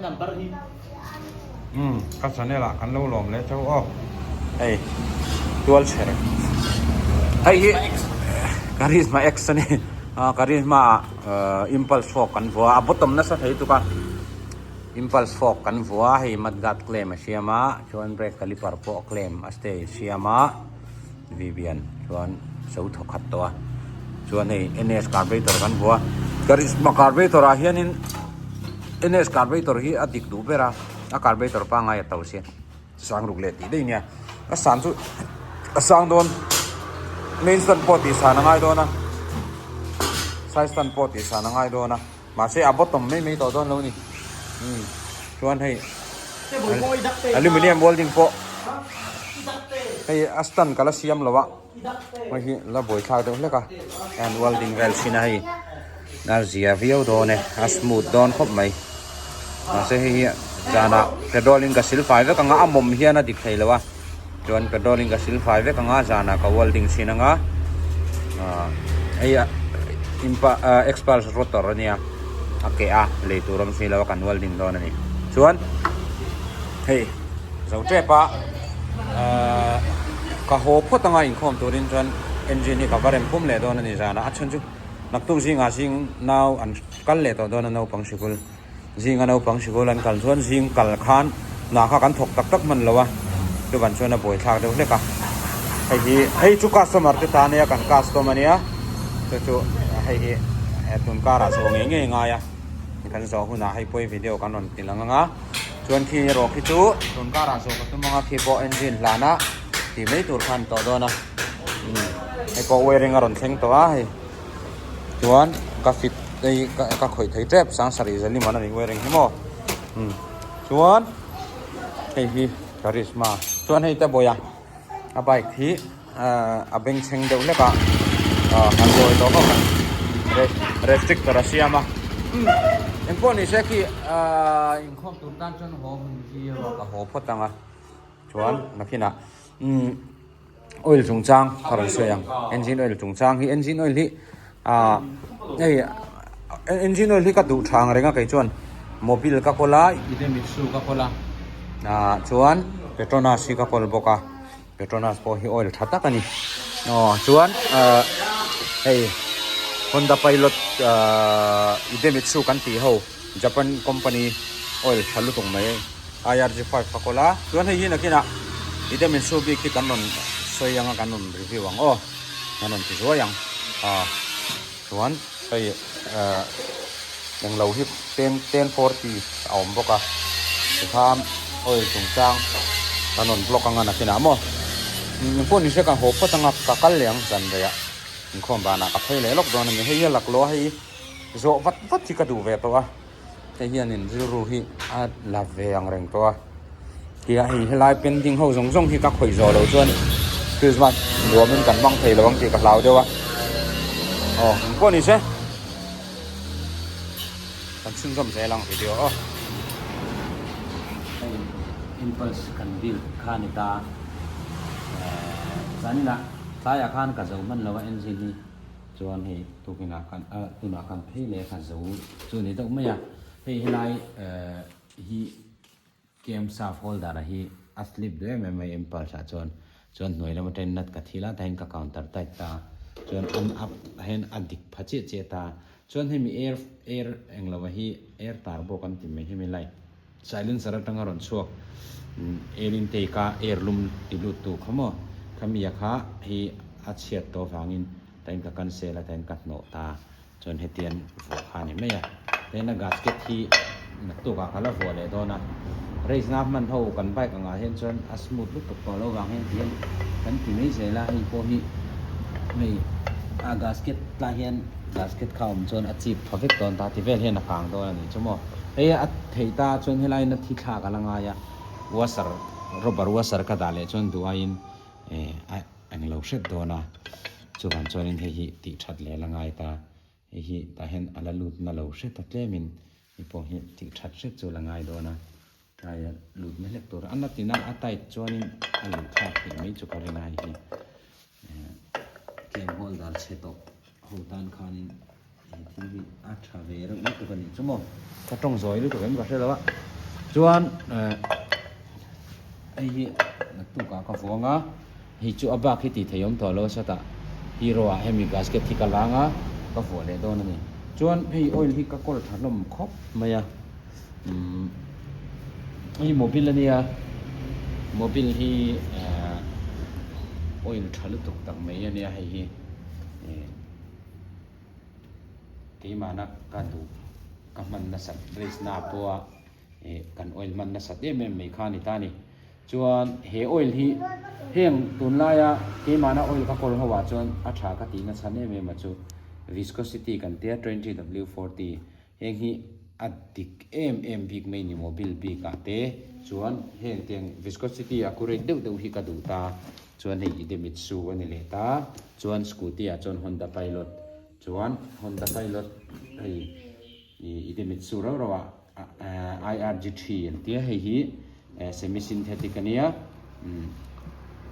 Number hi. Umm ka channel ah kan lo lawm leh chauh aw hei tual chher hei hi Karizma X a ni a Karizma ah impulse fork kan vua a bottom nasa thei tuk a impulse fork kan vua hei mudguard claim a siam a chuan brake caliper pawh claim a stay a siam a Vivian chuan so thaw khat tawh a chuan hei N_S carburetor kan hmu a Karizma carburetor ah hianin N_S carburetor hi a dik duh ber a a carburetor pangngai a to sia sang ruk leh tih daih nia a san chu a sang dawn main stand pawh tih san a ngai dawn a side stand pawh tih san a ngai dawn a mahse a bottom mai mai tawh dawn lo a ni umm chuan hei aluminium welding pawh hei a stand ka la siam lo a hei hi la buaithlak deuh hlek a an welding vel thin a hei a zia viau dawn e a smooth dawn khawp mai mahse hei hi zanah petrol in ka sil fai vek ang a a mawm hian a dik thei lo a chuan petrol in ka sil fai vek ang a zanah ka welding thin ang a ah hei impa ah expulse rotor a nia a ke a lei tur awm si lo a kan welding dawn a ni chuan hei zo tep a ahh ka haw phawt anga inkhawm turin chuan engine hi ka va rem pum leh dawn a ni zanah a chhan chu naktuk zingah zing nau an kal leh tawh dawn a naupang sikul. Zinga naupang sikul an kal chuan zing kal khan hna kha kan thawk tak tak hman lo a, chuvan chuan a buaithlak deuh hlek a. Hei hi hei chu customer te ta ania kan custom ania chu chu hei hi tun karah zawh ngei ngei ngai a kan zawh hunah hei pawh hi video kan rawn ti lang ang a chuan khi erawh khi chu tun karah zawh ka tum ang a khi pawh engine hlana tih mai tur khan tawh dawn a hei pawh wiring a rawn thleng tawh a hei. Chuan ka fit hei ka khawih thei tep sang sarih zali man a ni wearing hi maw umm chuan hei hi karizma chuan hei te bawiha a bike hi ahh a bengchheng deuh hlek a ahh han zawi tawh vak a restrictor a siam a umm engpawh ni se khi ahh inkhawm tur tan chuan haw hun hi ka haw phawt ang a chuan nakinah umm. Oil chungchang ka rawn sawi ang engine oil chungchang hi engine oil hi ah hei engine oil hi ka duh tha ang reng a kei chuan mobil ka kawl a idemitsu ka kawl a ah chuan petronas hi ka kawl bawk a petronas pawh hi oil tha tak a ni aw chuan ah hei honda pilot ah idemitsu kan tih ho japan company oil tha lutuk mai. IRG5 ka kawl a, chuan hei hi nakinah Idemitsu bik hi kan rawn sawi ang a, kan rawn review ang aw, kan rawn ti zuai ang a, chuan hei eh englo hi ten 1040 a awm bawk a, tikhan oil chungchang kan rawn vlog ang a nakinah maw, engpawh ni se ka haw phawt ang a, ka kal leh ang zan reiah inkhawm banah ka phei leh lawk dawn a ni, hei hi a laklawh a hei zawh vat vat hi ka duh ve tawh a. Hei hianin rilru hi a la ve ang reng tawh a tia hei helai painting ho zawng zawng hi ka khawih zawh loh chuan Christmas nuamin kan hmang thei lo ang tih ka hlau deuh a aw engpawh ni se kan chhunzawm zel ang video aw. Hei impulse kan build kha a ni ta zaninah tlaiah khan ka zo hman lo a engine hi. Chuan hei tukinah khan ah tunah khan phei leh kha zo chu a ni deuh mai a, hei helai eh hi camp staff holder a hi a slip duh em em mai impulse ah chuan chuan hnuai lam atangin nut ka thil a tah hian ka counter tight ta a chuan an up ah hian a dik pha chiah chiah ta a chuan hemi air air englo a hi air tar bawk an ti mai hemi light silencer atanga rawn chhuak air intake a air lum ti lut tu kha maw khami a kha hi a chhiat tawh avangin Tain ka cancel a tain ka hnawh ta chuan hetian vuah kha a ni mai a tain a gasket hi naktuk ah ka la vuah leh dawn a race na hman ho kan bike ang ah hian chuan a smooth lutuk tawh lo vang hian tihian kan ti mai zel a hei pawh hi hei a gasket lah hian gasket kha awm chuan a chip tha vek dawn ta ti vel hian a kang dawn a nih chu maw hei a theih ta chuan helai in a thi thlak a la ngai a washer rubber washer ka dah leh chuan duh aiin eh a Englo hret dawn a, chuvang chuanin hei hi tih that leh la ngai ta, hei hi tah hian a la lut na lo hret a tlemin hei pawh hi tih that hret chu la ngai dawn a, tlaia lut na hlek tur a na tina a tight chuanin a luh thlak theih mai chu ka ring a hei hi eh tlem holder chhe tawh ho tan khanin. He thil hi a tha ve reuh lutuk a nih chu maw. Ka tawng zawi lutuk em ka hre lo a. Chuan eh hei hi naktuk ah ka vuang a, hei chu a bak hi tih theih awm tawh lo a sawtah hero ah hemi gasket hi ka lang a, ka vuah leh dawn a ni. Chuan hei oil hi ka kawl tha hlawm khawp mai a, umm hei mobil a nia, mobil hi eh oil tha lutuk tak mai a nia hei hi eh. Keimahna ka duh ka hman nasat race na pawha eh kan oil hman nasat em em mai kha a ni ta a ni. Chuan he oil hi heng tunlaia keimahna oil ka kawl ho ah chuan a tha ka tih nachhan em em a chu viscosity kan tia 20W40 Heng hi a dik em em bik mai ni maw bill bik ah te chuan heng tiang viscosity accurate deuh deuh hi ka duh ta chuan hei Idemitsu a ni leh ta chuan scooty ah chuan Honda Pilot chuan Honda Pilot hei Idemitsu rau rau ah IRG3 an tia hei hi semi synthetic a nia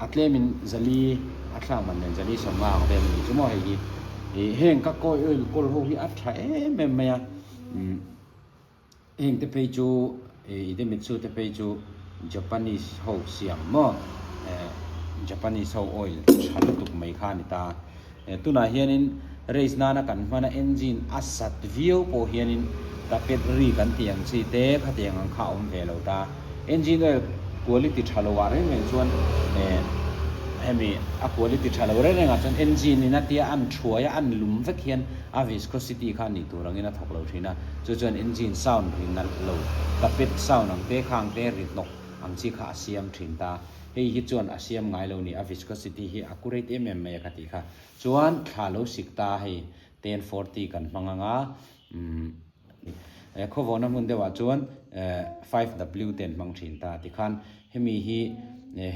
a tlemin zali a thlak man nen zali sawmnga ang vel a nih chu maw hei hi ih heng ka kawi oil kawl ho hi a tha em em mai a heng te phei chu ih Idemitsu te phei chu Japanese ho siam maw Japanese ho oil tha lutuk mai kha a ni ta. Tunah hianin race nana kan hmana engine a sat viau pawh hianin tapet ri kan tih ang chi te khatiang ang kha a awm ve lo ta. Engine oil quality tha lo ah reng reng chuan hemi a quality tha lo reng reng ah chuan engine in a tia an thuai a an lum vek hian a viscosity kha nih tur angin a thawk lo thin a, chu chuan engine sound ri nalh lo tapet sound ang te khang te ri hnawk ang chi kha a siam thin ta. Hei hi chuan a siam ngai lo ni, a viscosity hi a accurate em em mai a ka tih kha. Chuan thla lo sik ta hei 1040 kan hmang anga umm khawvawhna hmun deuhah chuan 5W te an hmang thin ta tikhan hemi hi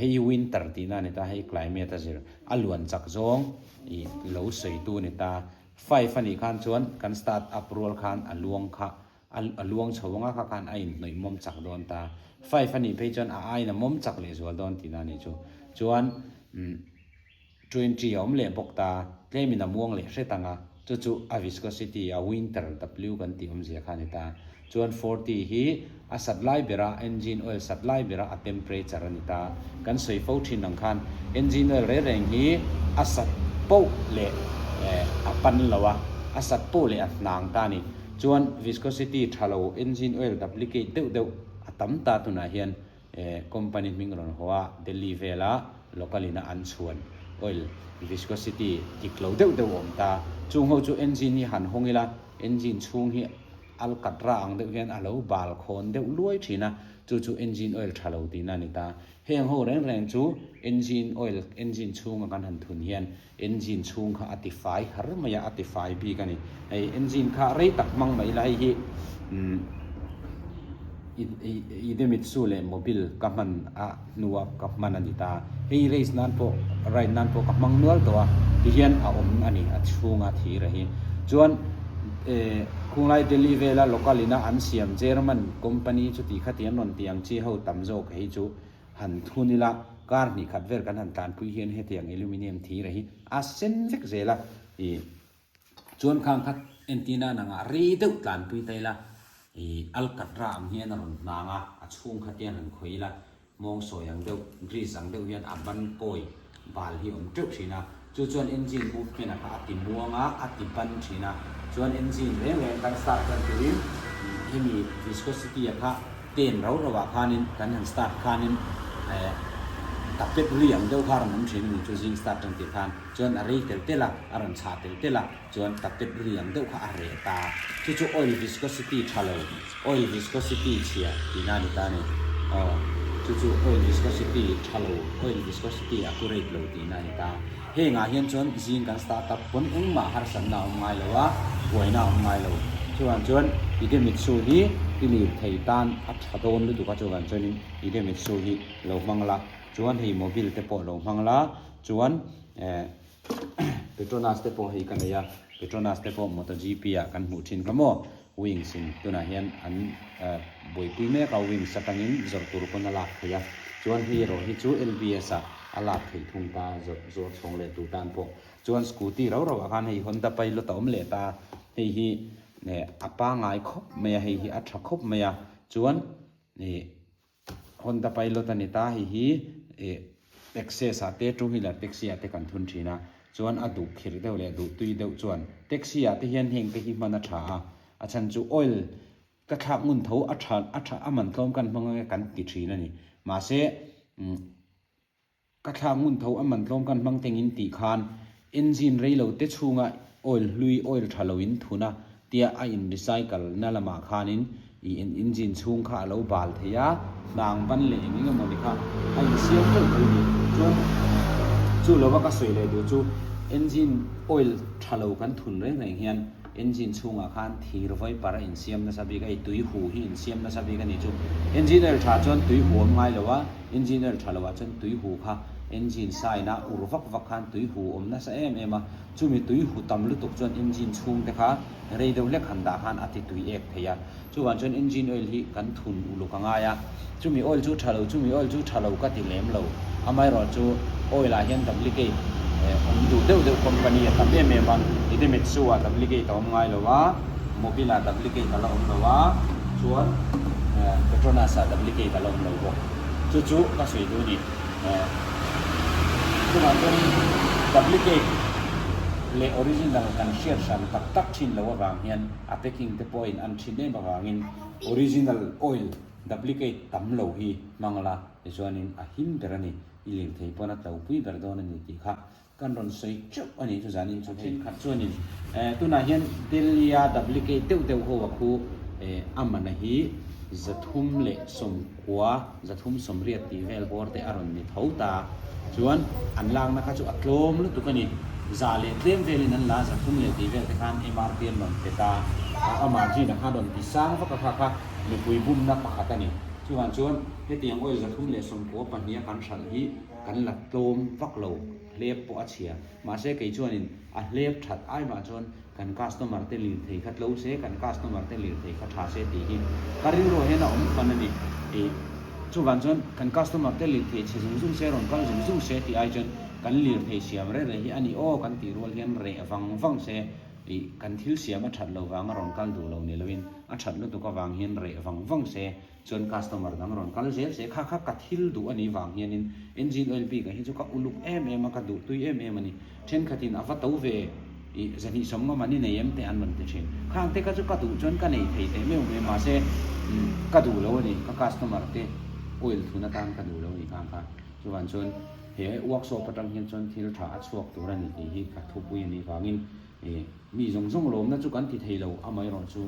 hei hi winter tihna a ni ta, hei climate a zir a luan chak zawng ih lo sawitu a ni ta. Five a nih khan chuan kan start up rual khan a luang kha A luang chho anga kha khan a inhnawih mawm chak dawn ta. Five a nih phei chuan a aiin a mawm chak leh zual dawn tihna a nih chu. Chuan 20 a awm leh bawk ta, tlemin a muang leh hret anga, chu chu a viscosity, a winter W kan tih awmzia kha a ni ta. Chuan 40 hi a sat lai bera, engine oil sat lai bera a temperature a ni ta. Kan sawi fo thin ang khan engine oil reng reng hi a sat poh leh a pan lo a, a sat poh leh a hnang ta a ni. Chuan viscosity tha lo engine oil duplicate deuh deuh a tam ta tunah hian company hming rawn haw a Delhi vela local in a an chhuan oil viscosity dik lo deuh deuh a awm ta. Chung ho chu engine hi han hawng ila engine chhung hi alkatra ang deuh hian a lo bal khawn deuh luai thin a, chu chu engine oil tha lo tihna a ni ta. Heng ho reng reng chu engine oil engine chhunga kan han thun hian Engine chhung kha a ti fai har mai a, a ti fai bik a ni. Hei engine kha rei tak hmang mai la hei hi umm Idemitsu leh mobil ka hman a hnua ka hman a ni ta. Hei race nan pawh ride nan pawh ka hmang nual tawh a, tihian a awm a ni a chhunga thir a hi. Chuan eh khunglai Delhi vela local ina an siam German company chuti khati an rawn tih ang chi ho tam zawk hei chu Han thun ila, kar hnih khat vel kan han tlanpui hian hetiang aluminium thir a hi a sen vek zel a, ih chuan khang kha entir nan anga rei deuh tlanpui ta ila, ih alkatra ang hian a rawn hnang a, a chhung kha tiang han khawih ila, mawng sawi ang deuh, grease ang deuh hian a ban kawi bal hi a awm teuh thin a, chu chuan engine movement a kha a ti muang a, a ti ban thin a, chuan engine reng reng kan start tan turin hemi viscosity a kha ten rau rau ah khanin kan han start khanin eh tapet ri ang deuh kha a rawn awm thin a ni chu zing start tan tih khan chuan a rei tel tel a, a rawn chhah tel tel a, chuan tapet ri ang deuh kha a reh ta, chu chu oil viscosity tha lo, oil viscosity chhia tihna a ni ta a ni. Aw, chu chu oil viscosity tha lo, oil viscosity accurate lo tihna a ni ta. Hengah hian chuan zing kan start up pawn engmah harsatna a awm ngai lo a, buaina a awm ngai lo. Chuvang chuan Idemitsu hi i lir thei tan a tha dawn lutuk a, chuvang chuanin Idemitsu hi lo hmang la, chuan hei mobile te pawh lo hmang la, chuan eh. Petronas te pawh hei ka nei a, Petronas te pawh MotoGP ah kan hmuh thin kha maw, Wings in tunah hian an buaipui mek a, Wings atangin zawrh tur pawn a lak theih a, chuan hei erawh hi chu LBS ah a lak theih thung ta, zawrh zawrh chhawng leh tur tan pawh, chuan scooty rau rau ah khan hei Honda Pilot a awm leh ta. Hei hi a pangai khawp mai a, hei hi a tha khawp mai a, chuan ih Honda Pilot a ni ta, hei hi ih Access ah te two wheeler taxi ah te kan thun thin a, chuan a duh khirh deuh leh duh tui deuh chuan taxi ah te hian heng te hi hman a tha a, a chhan chu oil ka thlak ngun tho a tha a tha a man tlawm kan hmang ange kan ti thin a ni, mahse umm. Ka thlak ngun tho a man tlawm kan hmang tengin tih khan engine rei lo te chhunga oil hlui oil tha lo in thun a tia a in recycle na lamah khanin i engine chhung kha a lo bal thei a, hnang ban leh eng eng emawni kha a in siam teuh thei ni. Chuan chu lova ka sawi leh duh chu engine oil tha lo kan thun reng reng hian Engine chhungah khan thir vawi par a insiam nasa bik a, hei tui hu hi insiam nasa bik a nih chu. Engine oil tha chuan tui hu awm ngai lo a, engine oil tha loah chuan tui hu kha engine sign a ur vak vak khan tui hu awm nasa em em a, chumi tui hu tam lutuk chuan engine chhung te kha rei deuh hlek han dah khan a ti tui ek thei a. Chuvang chuan engine oil hi kan thun uluk a ngai a, chumi oil chu tha lo, chumi oil chu tha lo ka ti lem lo. Amaherawhchu oil ah hian duplicate awm duh deuh deuh company a tam em em a, Idemitsu ah duplicate a awm ngai lo a, Mobil ah duplicate a la awm lo a, chuan Petronas ah duplicate a la awm lo bawk. Chu chu ka sawi duh a ni. Chuvang chuanin duplicate leh original kan hriat hran tak tak thin lo avang hian a packing te pawhin an thin em avangin original oil duplicate tam lo hi hmang la tichuanin a him ber a ni, i lirthei pawn a tlo pui ber dawn a ni tih kha kan rawn sawi teuh a ni chu zanin chu hei. Thenkhat chuanin tunah hian Delhi-a duplicate deuh deuh ho a khu a mana hi 390, 380 tih vel bawr te a rawn ni tho ta. Chuan an lakna kha chu a tlawm lutuk a ni. Za leh tlem velin an la a, 300 leh tih vel te khan MRP an rawn pe ta a, a margin a khan rawn ti sang vak a kha kha mipui bumna pakhat a ni. Chuvang chuan hetiang oil 392 a kan hralh hi kan la tlawm vak lo, hlep pawh a chhia. Mahse kei chuanin a hlep that ai mah chuan kan customer te lirthei kha tlo se, kan customer te lirthei kha tha se tih hi ka rilruah hian a awm fan a ni. Ih, chuvang chuan kan customer te lirthei chhe zung zung se, rawn kal zung zung se tih ai chuan kan lirthei siam reh reh hi a ni aw kan tih rual hian reh vang vang se, ih, kan thil siam a that lo vanga rawn kal duh lo ni loin a that lutuk avang hian reh vang vang se. Chuan customer dang rawn kal zel se, kha kha ka thil duh a nih vang hianin engine oil bik ah hi chu ka uluk em em a, ka duh tui em em a ni. Thenkhatin a va to ve ih zahnih sawmngam an i nei em te an rawn ti thin. Khang te kha chu ka duh chuan ka nei thei teh meuh mai mahse ka duh lo a ni, ka customer te oil thun atan ka duh lo a ni khang kha. Chuvang chuan he workshop atang hian chuan thil tha a chhuak tur a ni tih hi ka thupui a nih vangin ih mi zawng zawng lawmna chu kan ti thei lo amaherawhchu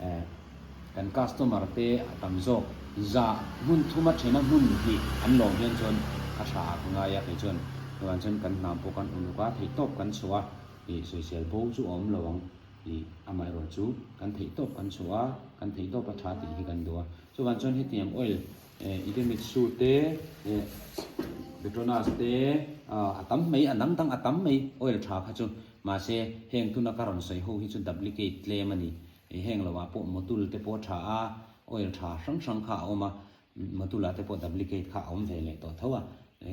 eh Kan customer te a tam zawk zah hmun thuma thena hmun hi an lawm hian chuan a tha ah ka ngai a, kei chuan chuan chuan kan hnam pawh kan uluk a, theihtawp kan chhuah a, ih sawisel bo chu a awm lo ang ih amaherawh chu kan theihtawp kan chhuah a, kan theihtawp a tha tih hi kan duh a, chuvan chuan hetiang oil eh Idemitsu te eh Petronas te ah a tam mai a dang dang a tam mai oil tha kha chu mahse heng tuna ka rawn sawi ho hi chu duplicate tlem a ni. Hei heng lo ah pawh motul te pawh tha a, oil tha hrang hrang kha a awm a, motul ah te pawh duplicate kha a awm ve leh tawh tho a,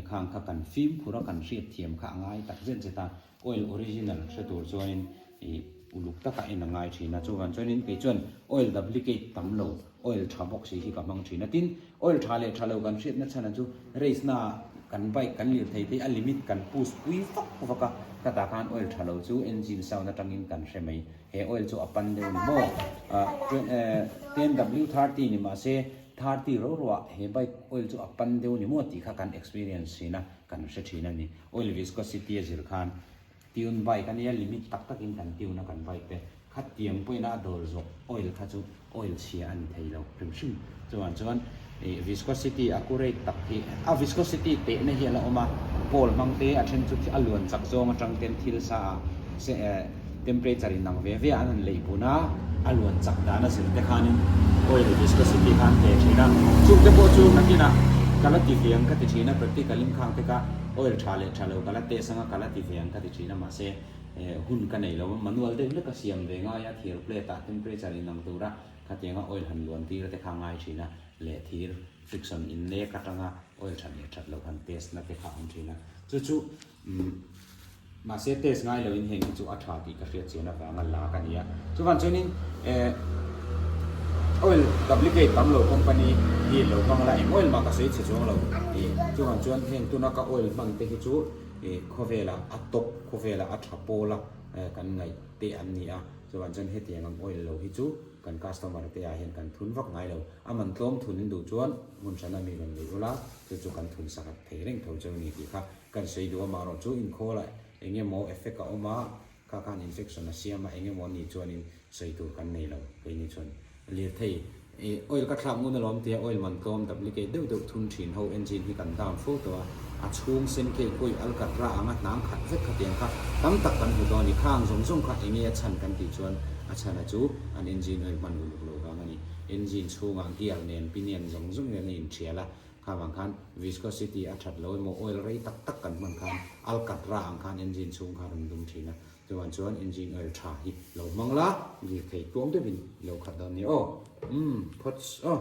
khang kha kan fimkhur a kan hriat thiam kha a ngai tak zet zet a, oil original hre tur chuanin ih uluk taka en a ngai thin a, chuvang chuanin kei chuan oil duplicate tam lo oil tha bawk si hi ka hmang thin a, tin oil tha leh tha lo kan hriatna chhan a chu race na ah kan bike kan lir thei te a limit kan push pui vak vak a, khatah khan oil tha lo chu engine sound atangin kan hre mai. He oil chu a pan deuh ni maw? 10W 30 ni mahse 30 ro ro ah he bike oil chu a pan deuh ni maw tih kha kan experience thin a, kan hre thin a ni. Oil viscosity a zir khan tune bike a nia limit tak tak in kan tune a kan bike te kha tiang pawhin a dawl zawh oil kha chu oil chhia a ni thei lo hrim hrim. Chuan chuan viscosity accurate tak hi a viscosity tehna hi a la awm a, pole hmang te a then chu a luan chak zawng atang ten thil sa ah temperature in ang ve ve a an han leih bun a, a luan chak dan a zir te khanin oil viscosity kha an teh thin a, chung te pawh chu nakinah ka la ti ve ang ka ti thin a, practical in khang te kha oil tha leh tha lo ka la test anga ka la ti ve ang ka ti thin a mahse hun ka nei lo a, manual deuh hlek a siam ve ngai a thir plate ah temperature in ang tura Khatianga oil han luan tir te kha ngai thin a, leh thir friction in nek atanga oil that leh that loh han test na te kha a awm thin a. Chu chu umm Mahse test ngai loin heng hi chu a tha tih ka hriat chian avanga la ka ni a. Chuvan chuanin eh oil duplicate tam lo company hi lo hmang la eng oil mah ka sawi chhe chuang lo eh chuvan chuan heng tuna ka oil hman te hi chu eh khawvelah a top khawvelah a tha pawl a eh kan ngaih te an ni a. Chuvan chuan hetiang ang oil lo hi chu kan customer te ah hian kan thun vak ngai lo. A man tlawm thun in duh chuan hmun hrana mi rawn nei ula chu chu kan thun sakhat thei reng tho cheu ni tih kha Kan sawi duh amaherawh chu inkhawlah eng emaw effect a awm a, kha khan infection a siam a, eng emaw anih chuanin sawi tur kan nei lo. Keini chuan lirthei ih oil ka thlak ngun alawm tia oil man tlawm duplicate deuh deuh thun thin ho engine hi kan down fo tawh a, a chhung sen cake pawh alkatra anga hnang khat vek khatiang kha tam tak kan hmu dawn a ni. Khang zawng zawng kha enge a chhan kan tih chuan a chhan a chu an engine oil hman uluk lo vang a ni. Engine chhungah gear nen pinion zawng zawng nen a inthial a, Kha vang khan viscosity a that lo emaw oil rei tak tak kan hman khan alkatra ang khan engine chhung kha rawn dum thin a, chuan chuan engine oil tha hi lo hmang la, lirthei tluang deuhin i lo khat dawn nia aw. Umm phawts aw.